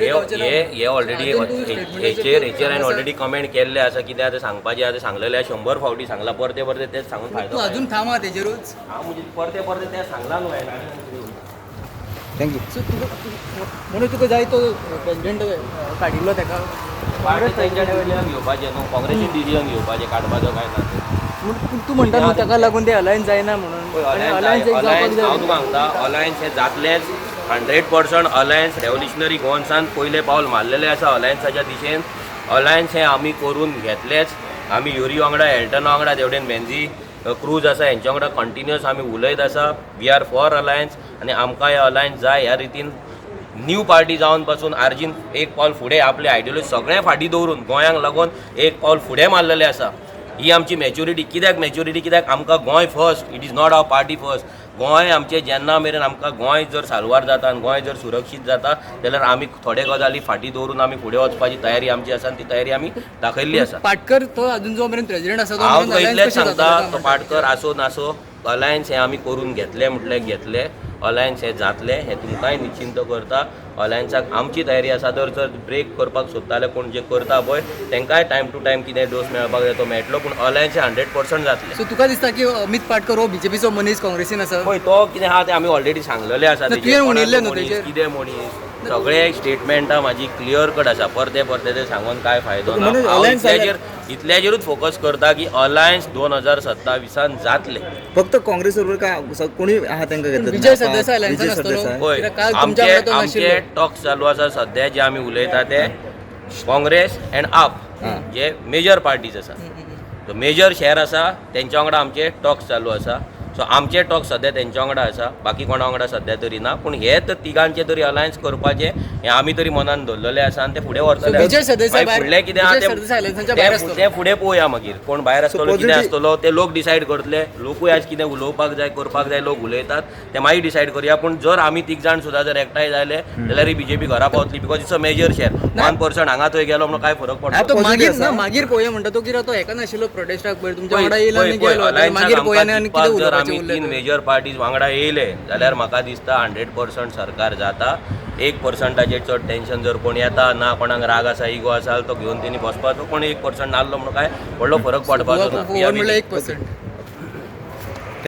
हे हे हे ऑलरेडी हेचेर हांवें ऑलरेडी कमेंट केल्ले आसा. कितें आतां सांगपाचें आतां सांगलेलें आसा, 100 फावटी सांगलां. परते परते तेच सांगून फायदो तूं काय? अजून ठाम आहा तेजेरूच? हांव म्हणजे परते परते तें सांगलां न्हू हांवें, आनी thank you. सो तुका म्हणून तुका जाय तो प्रेजिडेंट काडिल्लो तेका? पार्टी तेंच्या डिसिजन घेवपाचें न्हू, काँग्रेसीन डिसिजन घेवपाचें काडपाचो काय ना तें. पूण तूं म्हणटा न्हू ताका लागून ते अलायन्स जायना म्हणून. पळय, आनी अलायन्स एक जावपाक अलायन्स जाय. हांव तुका सांगता, अलायन्स हे जातलेच 100%. अलायन्स रेव्होल्युशनरी गोवन्सान पयलें पावल मारलेलें आसा अलायन्साच्या दिशेन. अलायन्स हे आमी करून घेतलेच. आमी युरी वांगडा, एल्टना वांगडा, तेवटेन बेन्जी क्रूज आसा, हेंच्या वांगडा कंटिन्युअस आमी उलयत आसा. We are for alliance आनी आमकां हे अलायन्स जाय. ह्या रितीन न्यू पार्टी जावन पासून आरजीन एक पावल फुडें, आपले आयडियोलॉजी सगळें फाटीं दवरून गोंयांक लागून एक पावल फुडें मारलेलें आसा. ही आमची मॅच्युरिटी. कित्याक मॅच्युरिटी? कित्याक आमकां Goa first, it is not our party first. Goa आमचें, जेन्ना मेरेन आमकां गोंय जर साल्वार जाता आनी गोंय जर सुरक्षीत जाता जाल्यार आमी थोडे गजाली फाटीं दवरून आमी फुडें वचपाची तयारी आमची आसा आनी ती तयारी आमी दाखयल्ली आसा. पाटकर तो अजून जो मेरेन प्रेजिडेंट आसा तो हांव मेरेन तुका अलायन्स इतलेंच कशें सांगता, जातलें तो काय म्हणटा? पाटकर आसो नासो, अलायन्स हें आमी करून घेतलें म्हटल्यार घेतलें. अलायन्स हें जातलें हें तुमकांय निश्चिंत करता. अलायन्साक आमची तयारी आसा. जर जर ब्रेक करपाक सोदताले कोण, जे करता पळय, तांकांय टायम टू टायम कितें डोस मेळपाक जाय तो मेळटलो, पूण अलायन्स हें 100% जातलें. सो तुका दिसता की अमित पाटकर हो बीजेपीचो मनीस काँग्रेसीन आसा? पळय, तो कितें आहा तें आमी ऑलरेडी सांगलेलें आसा. ना, तेजेर तुवें म्हणिल्लें न्हू कोणाचो मनीस, तेजेर. कितें मनीस, सगळे स्टेटमेंटां म्हाजी क्लियर कट आसा. परते परते ते सांगून काय फायदो ना. म्हणून हांव alliance इतल्याचेरूच फोकस करता की अलायन्स 2027 जातलें. फक्त काँग्रेस बरोबर काय कोणी आहा तांकां घेतलं? विजय सरदेसाय अलायन्सान विजय आसतलो. सरदेसाय. पळय, कित्याक काल तुमच्या आमचे वांगडा तो आमचे नाशिल्लो. टॉक्स चालू आसा. सध्या जे आमी उलयता ते काँग्रेस अँड आप जे मेजर पार्टीज आसा, मेजर शेअर आसा, तेंच्या वांगडा आमचे टॉक्स चालू आसा. सो आमचे टॉक्स सध्या तेंच्या वांगडा आसा, बाकी कोणा वांगडा सध्या तरी ना. पूण हे तर तिगांचे तरी अलायन्स करपाचे हे आमी तरी मनान धरलेले आसा आनी ते फुडें व्हरतले. So, Vijay Sardesai मागीर भायर- फुडलें कितें आहा विजय सरदेसाय अलायन्साच्या भायर आसतलो. ते फुडें पळोवया. मागीर कोण भायर आसतलो, कितें positive- आसतलो ते लोक डिसायड करतले. लोकूय आज कितें उलोवपाक जाय, करपाक जाय, लोक उलयतात, ते मागीर डिसायड करया. पूण जर आमी तीग जाण सुद्दां जर एकठांय जाले जाल्यार बीजेपी घरा पावतली, because it's a major share. 1% हांगा थंय गेलो म्हणून काय फरक पडटा? तो Positive मागीर आसा. ना, मागीर पळोवया म्हणटा तो. कित्याक तो हेका नाशिल्लो प्रोटेस्टाक पयर तुमच्या पळय, वांगडा येयलो पळय, आनी पळय, गेलो. alliance मागीर आमकां पळोवया आनी जिखपाक कितें जर उलोवपाचें आमी उरलें तीन तें. मेजर पार्टीज वांगडा येयले जाल्यार म्हाका दिसता 100% सरकार जाता. 1%चेर चड टेन्शन जर कोण येता ना, कोणाक राग आसा, इगो आसा, तो घेवन तेणी बसपाचो. कोण 1% नासलो म्हणून काय व्हडलो फरक पडपाचो ना. गोवा म्हणल्यार 1%.